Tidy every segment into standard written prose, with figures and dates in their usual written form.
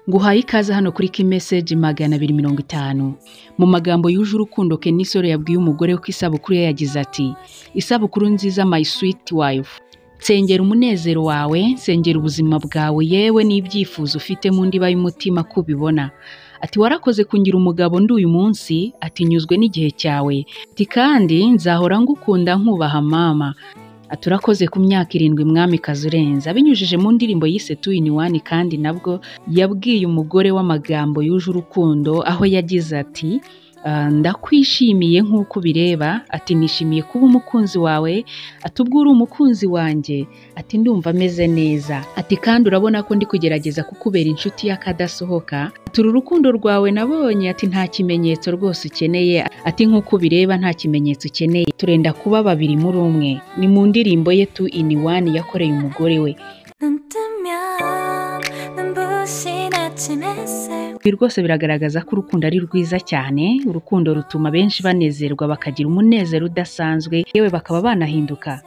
Nguhaye ikaze hano kuri Kimeseji 250. Mu magambo yuje urukundo, Kenny Sol yabwiye umugore we ko isabukuru ye, yagize ati: "Isabukuru nziza, my sweet wife. Nsengera umunezero wawe, nsengera ubuzima bwawe, yewe n'ibyifuzo ufite mu ndiba y'umutima ko ubibona." Ati: "Warakoze kungira umugabo ndi uyu munsi." Ati: "Nyuzwe n'igihe cyawe." Ati: "Kandi nzahora ngukunda, nkubaha mama." Ati: "Urakoze ku myaka 7, mwamikazi urenze." Abinyujije mu ndirimbo yise Two in One, kandi nabwo yabwiye umugore w'amagambo yuje urukundo, aho yagize ati: "Ndakwishimiye nk'uko ubireba." Ati: "Nishimiye kuba umukunzi wawe." Ati: "Ubwo uri umukunzi wanjye," ati, "ndumva ameze neza." Ati: "Kandi urabona ko ndi kugerageza kukubera inshuti y'akadasohoka." Ati: "Uru rukundo rwawe nabonye," ati, "nta kimenyetso rwose ukeneye." Ati: "Nk'uko ubireba, nta kimenyetso ukeneye, turenda kuba babiri muri umwe." Ni mu ndirimbo ye Two in One yakoreye umugore we. 눈 뜨면 눈부신 아침 햇살 Ibi rwose biragaragaza ko urukundo ari rwiza cyane. Urukundo rutuma benshi banezerwa, bakagira umunezero udasanzwe, yewe bakaba banahinduka.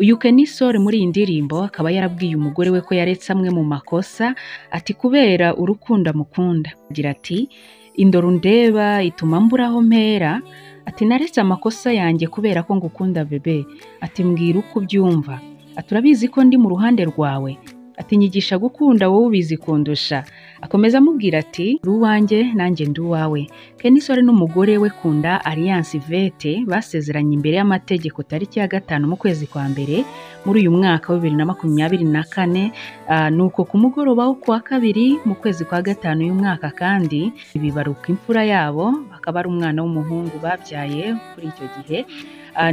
Uyu Kenny Sol muri iyi ndirimbo akaba yarabwiye umugore we ko yaretse amwe mu makosa, ati kubera urukundo amukunda. Agira ati: "Indoro undeba ituma mbura aho mpera." Ati: "Naretse amakosa yanjye kubera ko ngukunda, bébé." Ati: "Mbwira uko ubyumva." Ati: "Urabizi ko ndi mu ruhande rwawe." Ati: "Nyigisha gukunda, wowe ubizi kundusha." Akomeza amubwira ati: "Uri uwanjye, nanjye ndi uwawe." Kenny Sol n'umugore we Kunda Alliance Yvette basezeranye imbere y'amategeko tariki ya 5 mu kwezi kwa mbere muri uyu mwaka wa 2024. Nuko ku mugoroba wo kuwa kabiri mu kwezi kwa gatanu uyu mwaka kandi bibaruka imfura yabo, bakaba ari umwana w'umuhungu babyaye kuri icyo gihe.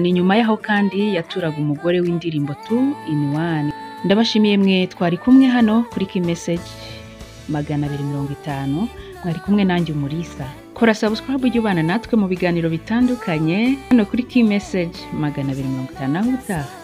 Ni nyuma yaho kandi yaturaga umugore w'indirimbo Two in One. Ndabashimiye mwe twari kumwe hano kuri Kimeseji 250, mwari kumwe nanjye Umurisa. Kora subscribe ujye ubana natwe mu biganiro bitandukanye hano kuri Kimeseji 250. Naho utaha.